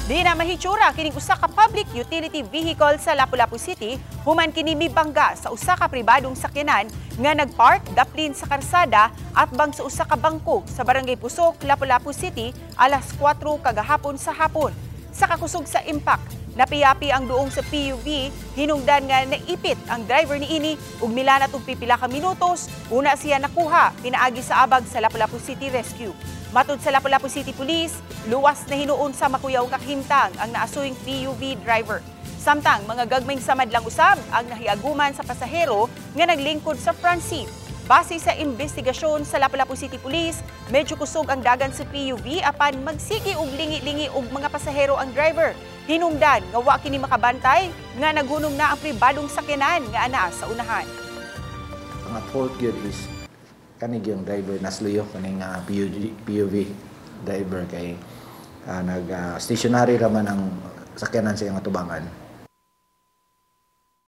Di na mahitsura kining usa ka public utility vehicle sa Lapu-Lapu City human kini mibangga sa usa ka pribadong sakyanan nga nagpark daplin sa karsada atbang sa usa ka bangko sa Barangay Pusok, Lapu-Lapu City alas 4 kagahapon sa hapon. Sa kakusog sa impact, napiyapi ang duong sa PUV, hinungdan nga naipit ang driver niini ug milanat og pipila ka minutos una siya nakuha pinaagi sa abag sa Lapu-Lapu City Rescue. Matud sa Lapu-Lapu City Police, luwas na hinuon sa makuyaw kahimtang ang naasuyng PUV driver. Samtang mga gagmayng samad lang usab ang nahiaguman sa pasahero nga naglingkod sa front seat. Base sa investigasyon sa Lapu-Lapu City Police, medyo kusog ang dagan sa PUV apan magsige og lingi-lingi og mga pasahero ang driver. Hinungdan nga wa kini makabantay nga naghunong na ang pribadong sakyanan nga anaa sa unahan. Ang at fault gyud is kani yung driver nasluyo kaning PUV driver kay nag stationary raman ang sakyanan sa iyang atubangan.